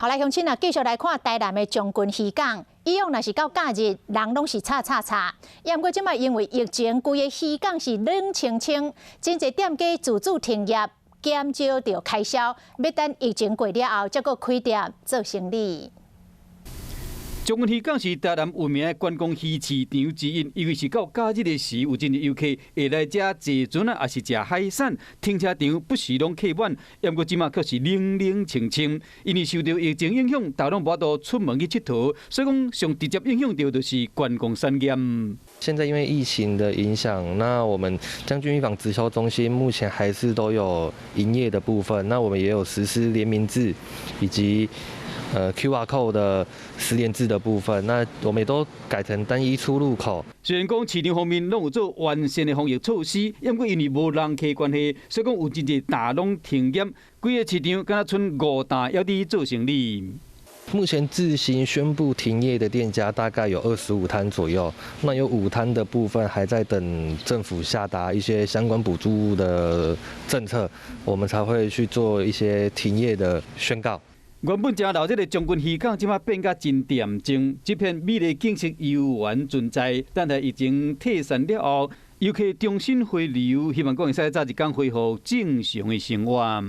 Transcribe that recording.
好來，鄉親啊，繼續來看台南的將軍漁港。以往若是到假日，人攏是吵吵吵。也毋過這擺因為疫情，規个漁港是冷清清，真濟店家自主停業，減少著開銷，欲等疫情過了後，才閣開店做生意。將軍漁港是台南有名的觀光魚市場之一，尤其是到假日的時，有真濟遊客會來遮坐船啊，抑是食海產。停車場不時攏客滿，毋過這馬卻是冷冷清清。因為受著疫情影響，大家攏無法度出門去𨑨迌，所以講上直接影響著就是觀光產業。現在因為疫情的影響，那我們將軍漁港直銷中心目前還是都有營業的部分，那我們也有實施聯名制以及QR code 的實聯制的部分，那我們也都改成單一出入口。雖然講市場方面攏有做完善的防疫措施，毋過因為無人客關係，所以講有真濟檔攏停業，規個市場敢若賰五擔猶佇做生意。目前自行宣布停業的店家大概有25攤左右，那有5攤的部分還在等政府下達一些相關補助的政策，我們才會去做一些停業的宣告。原本誠熱鬧的將軍漁港，這馬變甲真恬靜，這片美麗景色猶原存在。等待疫情退散了後，遊客重新回流，希望講會使早一工恢復正常的生活。